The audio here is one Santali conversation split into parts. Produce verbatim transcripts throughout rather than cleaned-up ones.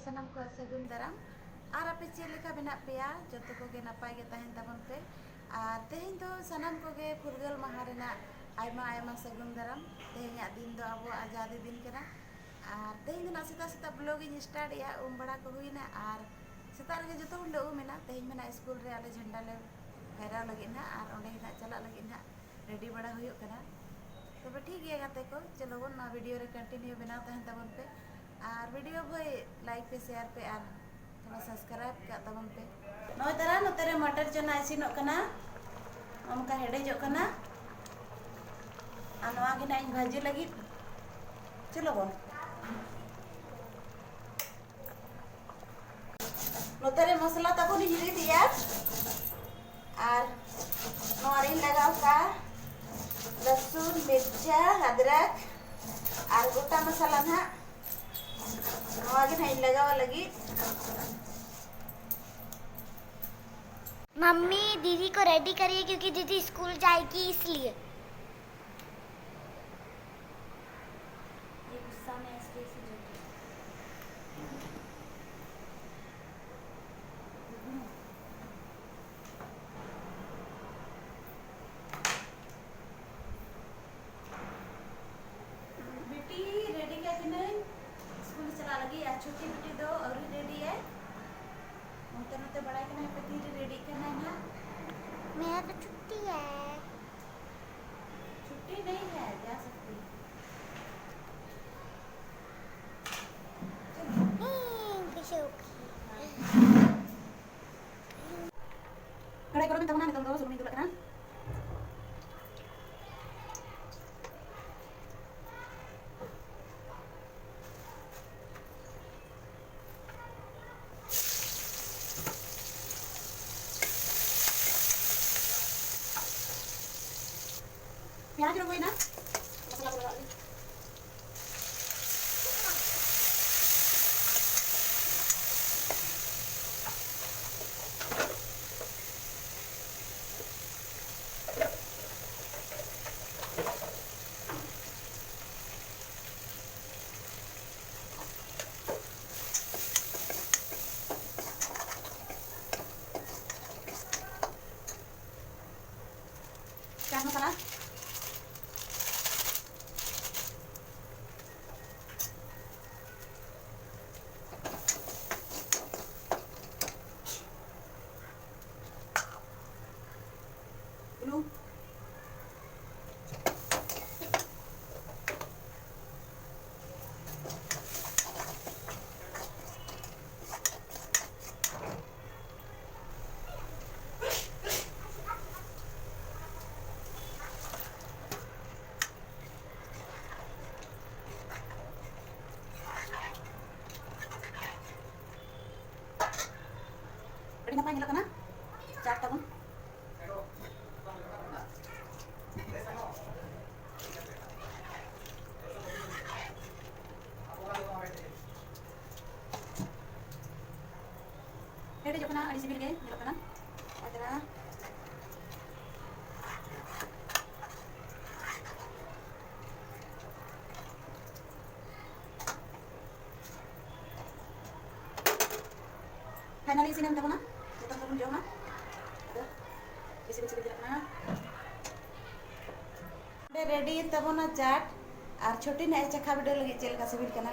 ᱥᱟᱱᱟᱢ ᱠᱚ ᱥᱟᱹᱜᱩᱱ ᱫᱟᱨᱟᱢ᱾ ᱟᱨ ᱟᱯᱮ ᱪᱮᱫ ᱞᱮᱠᱟ ᱢᱮᱱᱟᱜ ᱯᱮᱭᱟ? ᱡᱚᱛᱚ ᱠᱚᱜᱮ ᱱᱟᱯᱟᱭ ᱜᱮ ᱛᱟᱦᱮᱱ ᱛᱟᱵᱚᱱ ᱯᱮ᱾ ᱟᱨ ᱛᱮᱦᱮᱧ ᱫᱚ ᱥᱟᱱᱟᱢ ᱠᱚᱜᱮ ᱯᱷᱩᱨᱜᱟᱹᱞ ᱢᱟᱦᱟ ᱨᱮᱱᱟᱜ ᱟᱭᱢᱟ ᱟᱭᱢᱟ ᱥᱟᱹᱜᱩᱱ ᱫᱟᱨᱟᱢ᱾ ᱛᱮᱦᱮᱧᱟᱜ ᱫᱤᱱ ᱫᱚ ᱟᱵᱚᱣᱟᱜ ᱟᱡᱟᱫᱤ ᱫᱤᱱ ᱠᱟᱱᱟ᱾ ᱟᱨ ᱛᱮᱦᱮᱧ ᱫᱚ ᱱᱟᱜ ᱥᱮᱛᱟᱜ ᱥᱮᱛᱟᱜ vlog ᱤᱧ start ᱮᱜᱼᱟ᱾ ᱩᱢ ᱵᱟᱲᱟ ᱠᱚ ᱦᱩᱭᱱᱟ ᱟᱨ ᱥᱮᱛᱟᱜ ᱨᱮᱜᱮ ᱡᱚᱛᱚ ᱦᱚᱲ ᱞᱮ ᱩᱢ ᱮᱱᱟ᱾ ᱛᱮᱦᱮᱧ ᱢᱟ ᱱᱟᱜ ᱥᱠᱩᱞ ᱨᱮ ᱟᱞᱮ ᱡᱷᱟᱱᱰᱟ ᱞᱮ ᱯᱷᱮᱨᱟᱣ ᱞᱟᱹᱜᱤᱫ ᱱᱟᱜ ᱟᱨ ᱚᱸᱰᱮ ᱜᱮ ᱱᱟᱜ ᱪᱟᱞᱟᱜ ᱞᱟᱹᱜᱤᱫ ᱱᱟᱜ ready ᱵᱟᱲᱟ ᱦᱩᱭᱩᱜ ᱠᱟᱱᱟ᱾ ᱛᱚᱵᱮ ᱴᱷᱤᱠ ᱜᱮᱭᱟ ᱜᱟᱛᱮ ᱠᱚ, ᱪᱚᱞᱚ ᱵᱚᱱ ᱱᱚᱣᱟ video ᱨᱮ continue ᱵᱮᱱᱟᱣ ᱛᱟᱦᱮᱱ ᱛᱟᱵᱚᱱ ᱯᱮ᱾ ᱟᱨ video ᱵᱷᱟᱹᱭ like ᱯᱮ, share ᱯᱮ ᱟᱨ ᱛᱷᱚᱲᱟ subscribe ᱠᱟᱜ ᱛᱟᱵᱚᱱ ᱯᱮ᱾ ᱱᱚᱜᱼᱚᱭ ᱛᱟᱨᱟ ᱱᱚᱛᱮ ᱨᱮ ᱢᱚᱴᱚᱨ ᱪᱟᱱᱟ ᱤᱥᱤᱱᱚᱜ ᱠᱟᱱᱟ, ᱚᱱᱠᱟ ᱦᱮᱰᱮᱡᱚᱜ ᱠᱟᱱᱟ᱾ ᱟᱨ ᱱᱚᱣᱟ ᱜᱮ ᱱᱟᱜ ᱤᱧ ᱵᱷᱟᱹᱡᱤ ᱞᱟᱹᱜᱤᱫ᱾ ᱪᱚᱞᱚ ᱵᱚᱱ᱾ ᱱᱚᱛᱮ ᱨᱮ ᱢᱚᱥᱞᱟ ᱛᱟᱵᱚᱱ ᱤᱧ ᱨᱤᱫ ᱮᱜᱼᱟ᱾ ᱟᱨ ᱱᱚᱣᱟ ᱨᱤᱧ ᱞᱟᱜᱟᱣ ᱠᱟᱜᱼᱟ ᱞᱟᱹᱥᱩᱱ, ᱢᱤᱨᱪᱟ, ᱟᱫᱨᱟᱠ ᱟᱨ ᱜᱚᱴᱟ ᱢᱚᱥᱞᱟ ᱱᱟᱦᱟᱜ᱾ ᱱᱚᱣᱟ ᱜᱮ ᱱᱟᱦᱟᱜ ᱤᱧ ᱞᱟᱜᱟᱣᱟ ᱞᱟᱹᱜᱤᱫ᱾ मम्मी दीदी को रेडी करिए क्योंकि दीदी स्कूल जाएगी इसलिए। ये गुस्सा में ऐसे ऐसे जो ᱵᱤᱴᱤ ᱨᱮᱰᱤ ᱠᱟᱭ ᱠᱟᱹᱱᱟᱹᱧ ᱥᱠᱩᱞ ᱪᱟᱞᱟᱜ ᱞᱟᱹᱜᱤᱫ, ᱟᱨ ᱪᱷᱩᱴᱤ ᱵᱤᱴᱤ ᱫᱚ ᱟᱹᱣᱨᱤ ᱨᱮᱰᱤ ᱟᱭ᱾ ᱚᱱᱛᱮ ᱱᱚᱛᱮ ᱵᱟᱲᱟᱭ ᱠᱟᱱᱟᱭ, ᱦᱟᱯᱮ ᱛᱤᱨᱮ ᱨᱮᱰᱤᱜ ᱠᱟᱱᱟᱭ ᱱᱟᱦᱟᱜ᱾ मैं तो छुट्टी है। छुट्टी नहीं है, जा सकती है। हम्म, कैसे होगी? ᱠᱟᱲᱟᱭ ᱜᱚᱨᱚᱢᱮᱱ ᱛᱟᱵᱚᱱᱟ, ᱱᱤᱛᱚᱝ ᱫᱚ ᱥᱩᱱᱩᱢᱤᱧ ᱫᱩᱞᱟᱜ ᱠᱟᱱᱟ᱾ ᱯᱮᱸᱭᱟᱡᱽ ᱨᱚᱝᱜᱚᱭᱮᱱᱟ, ᱢᱚᱥᱞᱟ ᱠᱚ ᱞᱟᱜᱟᱣ ᱞᱮ᱾ ᱪᱟᱥ ᱢᱚᱥᱞᱟ᱾ ᱵᱩᱞᱩᱝ᱾ ᱟᱹᱰᱤ ᱱᱟᱯᱟᱭ ᱧᱮᱞᱚᱜ ᱠᱟᱱᱟ ᱪᱟᱴ ᱛᱟᱵᱚᱱ᱾ ᱦᱮᱰᱮᱡᱚᱜ ᱠᱟᱱᱟ, ᱟᱹᱰᱤ ᱥᱤᱵᱤᱞ ᱜᱮ ᱧᱮᱞᱚᱜ ᱠᱟᱱᱟ᱾ ᱟᱪᱪᱷᱟ᱾ Finally ᱤᱥᱤᱱ ᱮᱱ ᱛᱟᱵᱚᱱᱟ, ᱡᱚᱛᱚ ᱦᱚᱲ ᱵᱚᱱ ᱡᱚᱢᱟ᱾ ᱟᱫᱚ ᱤᱥᱤᱱ ᱤᱥᱤᱱ ᱪᱟᱞᱟᱜ ᱠᱟᱱᱟ᱾ ᱱᱚᱰᱮ ready ᱮᱱ ᱛᱟᱵᱚᱱᱟ ᱪᱟᱴ, ᱟᱨ ᱪᱷᱳᱴᱤ ᱱᱟᱜ ᱮ ᱪᱟᱠᱷᱟ ᱵᱤᱰᱟᱹᱣ ᱞᱟᱹᱜᱤᱫ ᱪᱮᱫ ᱞᱮᱠᱟ ᱥᱤᱵᱤᱞ ᱠᱟᱱᱟ᱾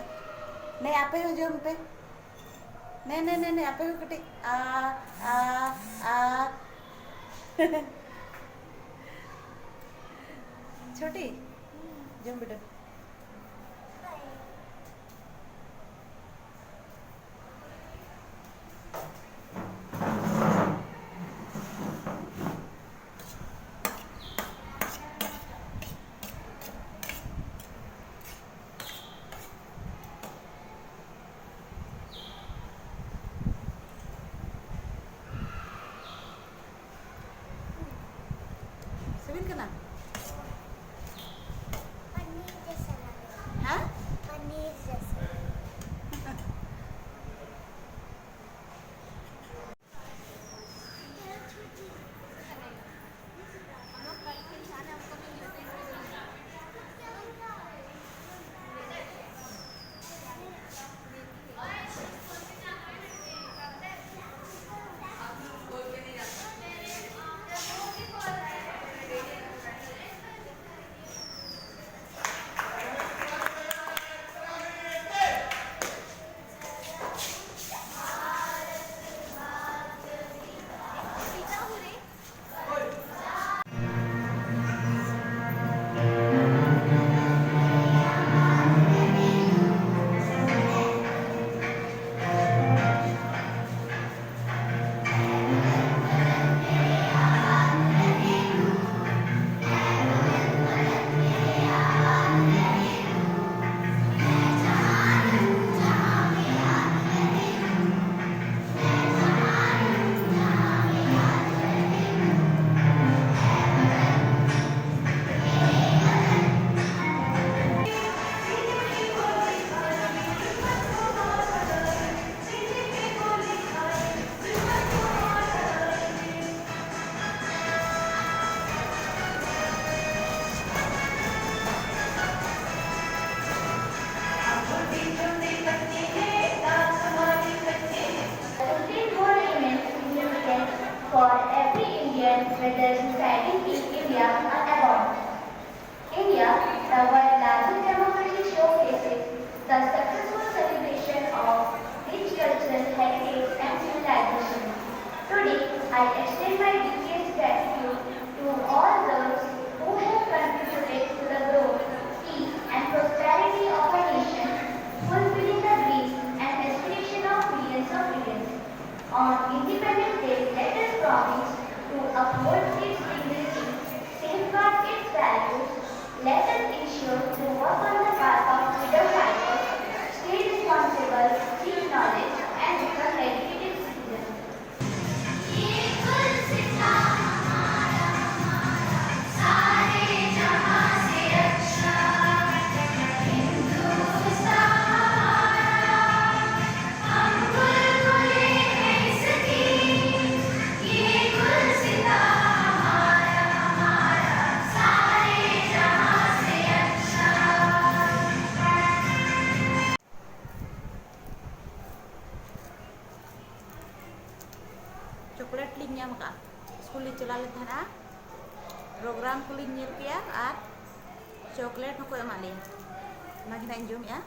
ᱱᱮ ᱟᱯᱮ ᱦᱚᱸ ᱡᱚᱢ ᱯᱮ, ᱱᱮ ᱱᱮ ᱱᱮ ᱱᱮ ᱟᱯᱮ ᱦᱚᱸ ᱠᱟᱹᱴᱤᱡ ᱟ ᱟ ᱟ᱾ ᱪᱷᱳᱴᱤ, ᱡᱚᱢ ᱵᱤᱰᱟᱹᱣ᱾ ᱥᱤᱵᱤᱞ ᱠᱟᱱᱟ? पनीर जैसा लग रहा है। हाँ? पनीर जैसा। Let us ensure to work on the path of freedom fighters, stay responsible, seek knowledge, and become educated citizens. Chocolate ᱞᱤᱧ ᱧᱟᱢ ᱟᱠᱟᱫᱼᱟ᱾ ᱥᱠᱩᱞ ᱞᱤᱧ ᱪᱟᱞᱟᱣ ᱞᱮᱱ ᱛᱟᱦᱮᱱᱟ, ᱯᱨᱳᱜᱨᱟᱢ ᱠᱚᱞᱤᱧ ᱧᱮᱞ ᱠᱮᱜᱼᱟ ᱟᱨ ᱪᱚᱠᱞᱮᱴ ᱦᱚᱸᱠᱚ ᱮᱢᱟᱫ ᱞᱮᱭᱟ᱾ ᱚᱱᱟ ᱜᱮ ᱱᱟᱜ ᱤᱧ ᱡᱚᱢᱮᱜᱼᱟ᱾